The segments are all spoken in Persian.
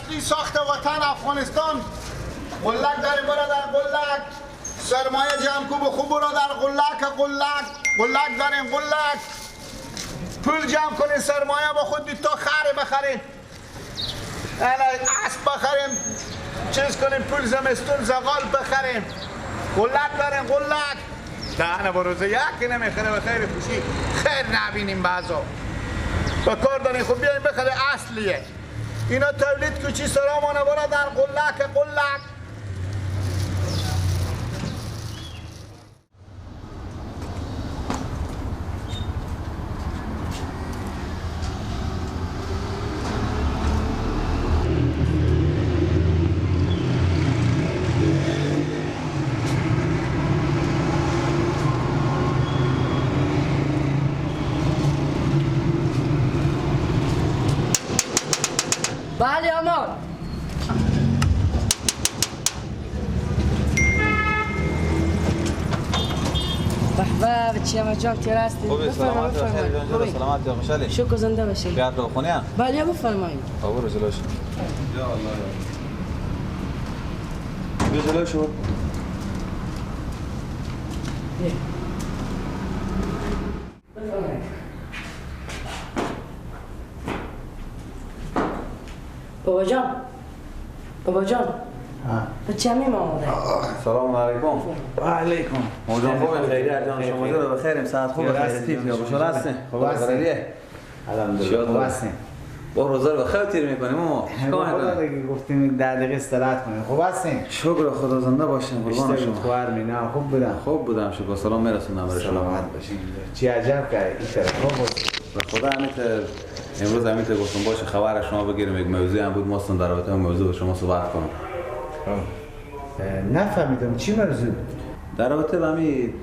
اصلی ساخت وطن افغانستان. قلک داریم برادر، قلک. سرمایه جمع کو بخو برادر، قلک قلک قلک داریم، قلک. پول جمع کنین، سرمایه با خود تا خره بخرین، اسب بخریم، چیز کنیم، پول زمستون زغال بخریم. قلک داریم، قلک. دهنه بروزه یکی نمیخره به خیر خوشی خیر نبینیم بعضا. با کار داریم، خب بیاییم بخره اصلیه. اینا تولید کوچی سرامانه برادر، قلک قلک. بله امان. به به چی جان تیر هستی؟ خوبی سلامت بخیر، سلامت یا خوشحالی؟ شکر زنده باشین. بیاد رو خونه هم؟ بله بفرمایید. برو جلوش. یا الله یا. بیا جلو شو. بفرمایید. بابا جان، بابا جان، بچه همین آمده. سلام علیکم. و علیکم. موجان خوبه؟ خیلی جان شما جان بخیریم، ساعت خوبه، خیلی یا خوشحال هستین؟ خوب هستین؟ الحمدلله خوب هستین. با روزا رو بخیر تیر میکنیم ما. چیکار میکنیم؟ گفتیم 10 دقیقه استراحت کنیم. خوب هستین؟ شکر خدا زنده باشین، قربان شما. خوار مینا خوب بودم. خوب بودم شکر. سلام میرسونم برای شما. سلامت باشین. چی عجب کاری این طرف خوب بود. به خدا همین امروز همین گفتم باشه خبر شما بگیریم، یک موضوع هم بود ماستم در رابطه با موضوع با شما صحبت کنم. نفهمیدم چی موضوع؟ در رابطه با همین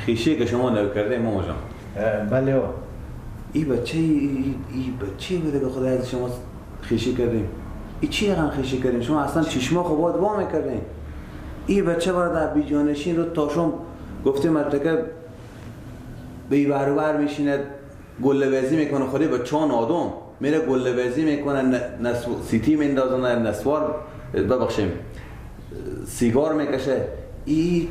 خیشی که شما نو کرده ماما جان. بله او. ای بچه ای بچه بوده که خدا از شما خیشی کردیم. ای چی رقم خیشی کردیم؟ شما اصلا چشما خو باید وا میکردین. ای بچه برادر بیجانشین رو تاشم گفتیم مرتکب به برابر میشینه گله‌بازی میکنه، خودی با چان آدم میره گله‌بازی میکنه، سیتی میندازه، نسوار ببخشیم سیگار میکشه. ای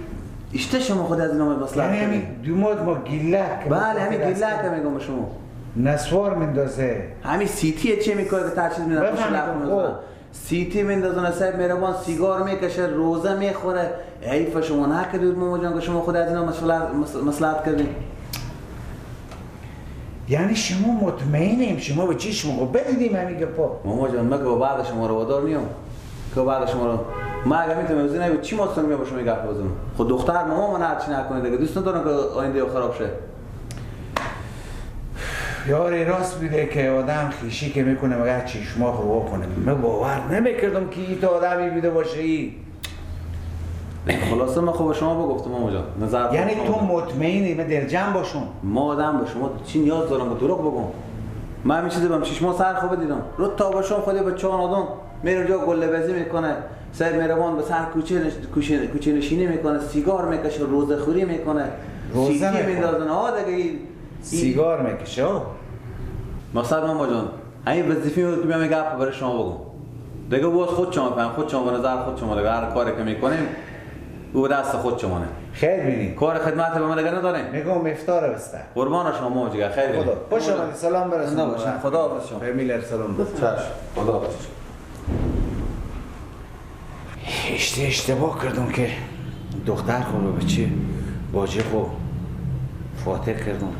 اشته شما خود از اینا مصلحت یعنی همین دوماد ما گیله. بله همین گیله که میگم به شما نسوار میندازه، همین سیتی چه میکنه که تر چیز میندازه، سیتی میندازه، صاحب مهربان سیگار میکشه، روزه میخوره. حیف شما نکردید ماما جان که شما خود از اینا مصلحت کردین. یعنی شما مطمئنیم شما به چی شما بدیدیم همین گپا؟ ماما جان من که با بعد شما رو وادار نیام که بعد شما رو ما اگه میتونم موضوع نبود چی ماستم میام با شما گپ بزنم. خود دختر ماما من هرچی نکنه دیگه دوست ندارم که آینده خراب شه. یاری راست میده که آدم خیشی که میکنه مگر چشما خو کنه. من باور نمیکردم که این تا آدمی بیده باشه. ای خلاصه من خب به شما بگفتم ماما جان نظر یعنی تو مطمئنی من دلجم باشم؟ ما آدم به شما چی نیاز دارم که دروغ بگم؟ من همین چیزی بهم چشما سر خوب دیدم رو تا باشم خودی به چان آدم میره اونجا گله‌بازی میکنه، سر مهربان به سر کوچه کوچه نشینی میکنه، سیگار میکشه، روزه خوری میکنه، روزه میندازن. آ دیگه سیگار میکشه. مقصد ماما جان همین وظیفه بود که بیام گپ برای شما بگم دیگه. باز خود شما فهم خود شما به نظر خود شما دیگه هر کاری که میکنیم او دست خود شمانه. خیر بینی کار خدمت به ما دیگه نداریم. میگم افطار بسته. قربان شما ماما جان خیر بینی. خدا خوش آمدید. سلام برسون. خدا حافظ شما. فامیل سلام. چشم خدا حافظ. اشتباه کردم که دختر خو به بچه باجه خو فاتح کردم.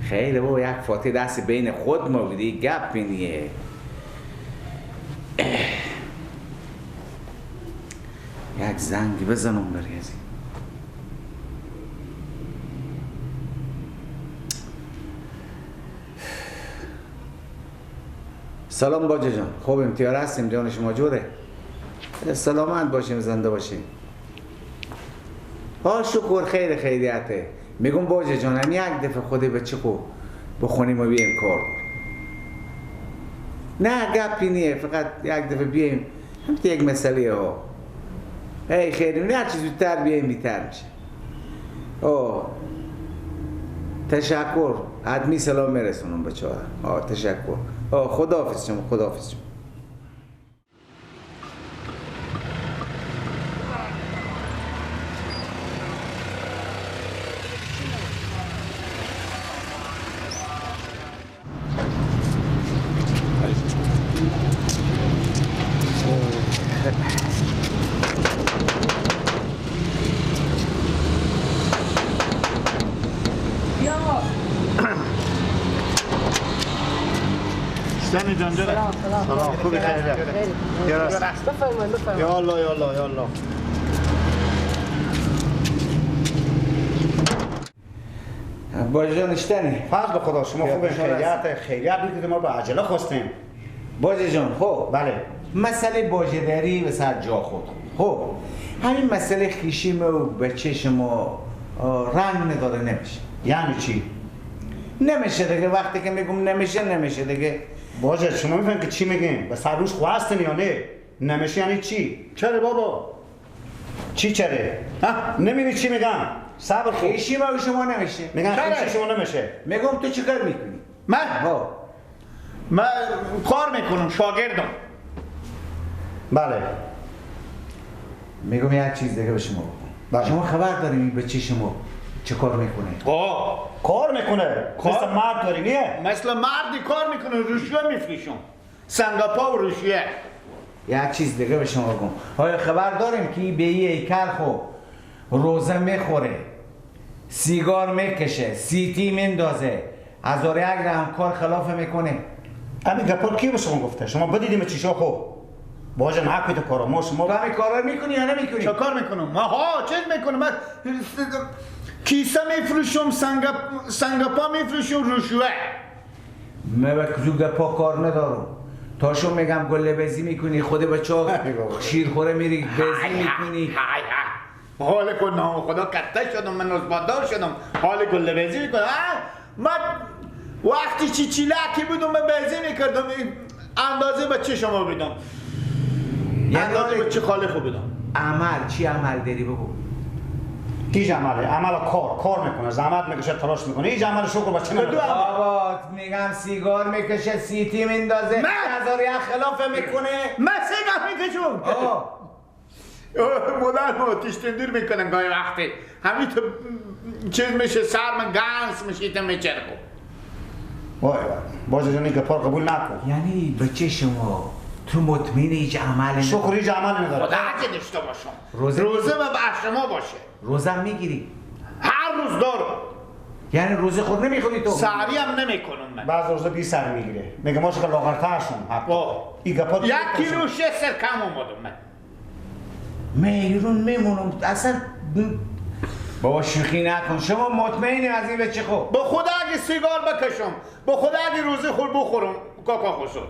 خیلی بابا یک فاتح دست بین خود ما بودی گپ بینیه. یک زنگ بزنم برگزی. سلام باجه جان، خوب امتیار هستیم، جان شما جوره؟ سلامت باشیم، زنده باشیم. ها شکر خیر خیریته. میگم باجه جان هم یک دفعه خود بچه خو بخونیم و بیایم کار. نه گپی نیه، فقط یک دفعه بیایم هم یک مسئله ها. ای خیلی نه هر چیز زودتر بیایم بیتر میشه. آه تشکر، حتمی سلام میرسونم بچه ها. آه تشکر. آه خداحافظ شما، خداحافظ شما. سنی جان جان. سلام خوبی خیلی. بفرمایید بفرمایید. یا الله یا الله یا الله. باجه جان اشتنی. فضل خدا شما خوبه خیریت خیریت بود که ما به عجله خواستیم. باجه جان خب بله مسئله باجه داری به سر جا خود. خب همین مسئله خیشیم و بچه شما رنگ نداره نمیشه. یعنی چی؟ نمیشه دیگه. وقتی که میگم نمیشه نمیشه دیگه. باجه شما میفهمید که چی میگیم؟ به سر روش خواستن یا نه؟ نمیشه یعنی چی؟ چرا بابا؟ چی چرا؟ ها نمیبینی چی میگم؟ صبر کن. خیشی ما شما نمیشه. میگم خیشی شما نمیشه. میگم تو چیکار میکنی؟ من؟ من کار میکنم، شاگردم. بله. میگم یک چیز دیگه به شما بگم. شما خبر دارین بچه شما چه کار میکنه؟ کار میکنه. مثل مرد داری نیه؟ مثل مردی کار میکنه، روشیه میفروشم. سنگاپور و روشیه. یک چیز دیگه به شما بگم. آیا خبر داریم که به این هیکل خو روزه میخوره، سیگار میکشه، سیتی میندازه، هزار یک رقم کار خلاف میکنه؟ همین گپا کی به شما گفته؟ شما بدیدیم چیشا خو باجه نکنید کارا ما شما تو همین کارا میکنی یا نمیکنی؟ چه کار میکنم؟ ما ها چیز میکنم، من کیسه میفروشم، سنگپا میفروشم، روشوه. من به گپا کار ندارم. تا شو میگم گله بزی میکنی، خود بچه شیرخوره میری بزی میکنی. حال کن نام خدا کته شدم، من رزبادار شدم، حال گله بزی میکنم. من وقتی چی چیلکی بودم من بزی میکردم، اندازه بچه شما بدم، اندازه بچه خاله خود بدم. عمل چی عمل داری بگو؟ هیچ عمله، عمل کار میکنه، زحمت میکشه، تلاش میکنه، هیچ عمل شکر بچه نداره. بابا میگم سیگار میکشه، سیتی میندازه، هزار یک خلاف میکنه. من سیگار میکشم. مادر ما آتیش تندور میکنن گاهی وقتی همین تو چیز میشه، سر من گنس میشه، ایتا میچرخو. وای وای باجه جان این گپار قبول نکن. یعنی بچه شما تو مطمئن هیچ عمل شکر هیچ عمل نداره. خدا هرچه داشته باشم روزه و به شما باشه. روزه میگیری؟ هر روز دارم. یعنی روزه خود نمیخوری تو؟ سحری هم نمیکنم من. بعض روزه بی سر میگیره، میگه ما شکر لاغرتر شم. این گپا 1 کیلو 6 سر کم اومدم من. میرون میمونم اصلا. بابا شوخی نکن، شما مطمئنی از این بچه خوب؟ با خدا اگه سیگار بکشم، با خدا اگه روزه خور بخورم کاکا خسرو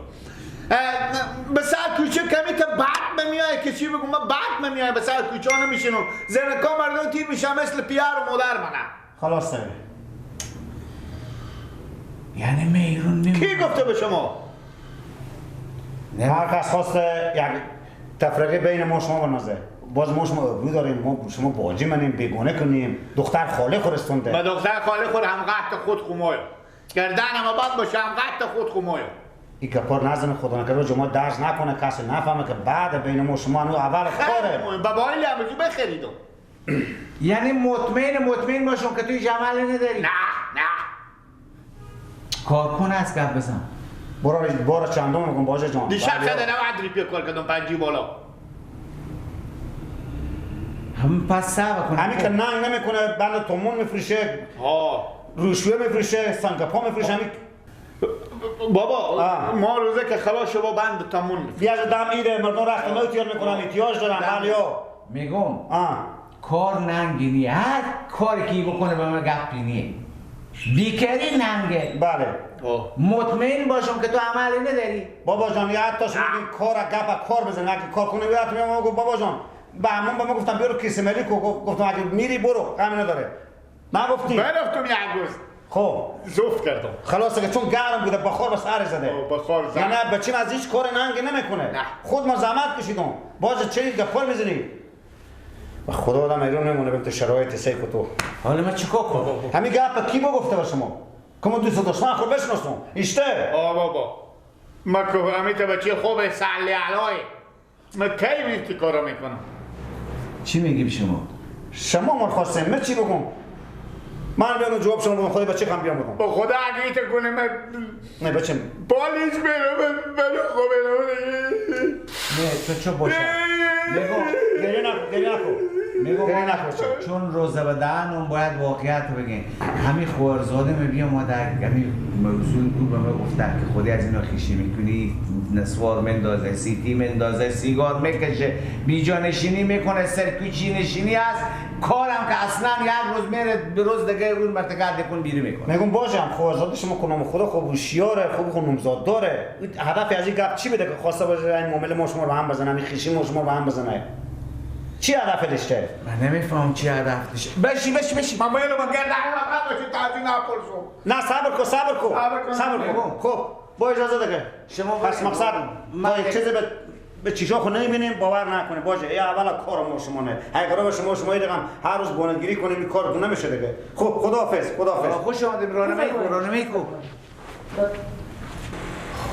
به سر کوچه کمی تا بعد میای که چی بگم، من بعد میای به سر کوچه ها نمیشینم، زنکا مردم تیر میشم مثل پیار و مادر منم. خلاص یعنی میرون میمونم. کی گفته به شما؟ هر کس خواسته یک تفرقه بین ما شما بنازه. باز ما شما ابرو داریم، ما شما باجی منیم، بیگانه کنیم، دختر خاله خورستونده. با دختر خاله خور هم قحط خود خمایو گردن هم باد باشه، هم قحط خود خمایو. این گپار نزنه خدا نکرده جماعت درز نکنه، کسی نفهمه که بعد بین ما شما هنو اول کاره. بابای لمزو بخریدم. یعنی مطمئن باشم که توی جمال نداری؟ نه نه. کارکن از گپ بزن. برو چندم میگم باجه جان. دیشب 190 روپیه کار کردم، 5 بالا. هم پس صبر کن. همین که ننگ نمیکنه، بند تومون میفروشه، روشوه میفروشه، سنگپا میفروشه. همین بابا ما روزه که خلاص شو با بند تمون بیاز دم ایده مردم رخت نو تیار میکنن، احتیاج دارن. بله میگم کار ننگی نیه، هر کاری که بکنه به من گپی نیه، بیکاری ننگه. بله مطمئن باشم که تو عملی نداری. بابا جان یه حتی شما کار گپ کار بزن، اگه کار کنه بیاد میام گفت بابا جان به همون به ما گفتم برو کیسه ملی کو، گفتم اگه میری برو غم نداره. من گفتیم برفتم یک روز. خب زفت کردم خلاصه که چون گرم بوده بخار به سر زده. بخار زد. یعنی بچیم از هیچ کار ننگ نمیکنه. نه. خود ما زحمت کشیدم. باز چه گپار میزنی؟ و خدا آدم ایران نمونه به شرایط سیف تو. حالا من چیکار کنم؟ همین گپ کی با گفته به شما؟ که ما دوست دشمن خود بشناسم. ایشته. آ بابا ما که همین بچه خوب سلی علای ما کی این کارو میکنم؟ چی میگیم شما؟ شما ما خواستیم من چی بگم؟ من بیام جواب شما بدم، خود بچه هم بیام بدم. با خدا اگه ایت کنه من نه بچه بالیش برم من خوبه. نه تو چه باشه؟ گریه نکن، گریه نکن. میگم چون روزه بدن اون باید واقعیت رو بگین. همین خوارزاده می ما در همین موضوع او به ما گفتن که خودی از اینا خیشی میکنی، نسوار مندازه، سیتی مندازه، سیگار میکشه، بیجانشینی میکنه، سرکوچی نشینی هست، کارم که اصلا یک روز میره به روز دیگه اون مرتکه دکون بیری میکنه. میگم باشم خوارزاده شما کنم خدا خوب هوشیاره، خوب خانمزاد داره. هدف از این گپ چی بده که خواسته باشه این معامله ما شما رو هم بزنه، این خیشی ما شما رو هم بزنه؟ چی هدف داشته؟ من نمیفهم چی هدف داشته. بشی بشی بشی. من باید من گرد نه که تازی نپرسم. نه صبر کن، صبر کن، صبر کن. خب با اجازه دیگه. شما پس مقصد ما یک چیزی به چیشا خو نمیبینیم، باور نکنه باشه. یا اولا کار ما شما نه. اگه قرار شما شما دیگه هر روز بونگیری کنیم این کار نمیشه دیگه. خب خداحافظ، خداحافظ. خوش اومدید. راهنمایی کو، راهنمایی کو.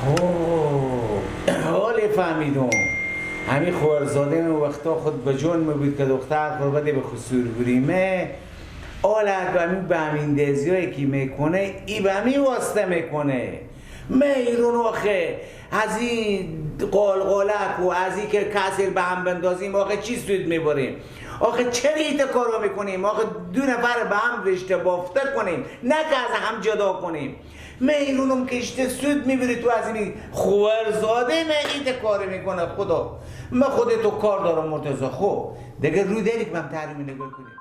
خب حال فهمیدم. همین خوارزاده می وقتا خود به جون می بود که دختر خود بده به خسور بریمه. آلت به همین بهمین هایی که میکنه ای به همین واسطه میکنه. میرون آخه از این قالقالک و از این که کسی به هم بندازیم آخه چی سود میبریم؟ آخه چرا این کارو میکنیم؟ آخه دو نفر به هم رشته بافته کنیم، نه که از هم جدا کنیم. میرونم کشته سود میبری تو از این خوارزاده من این کار میکنه. خدا من خودتو کار دارم مرتضی. خب دیگه رو دلی که من تحریمی نگاه کنیم.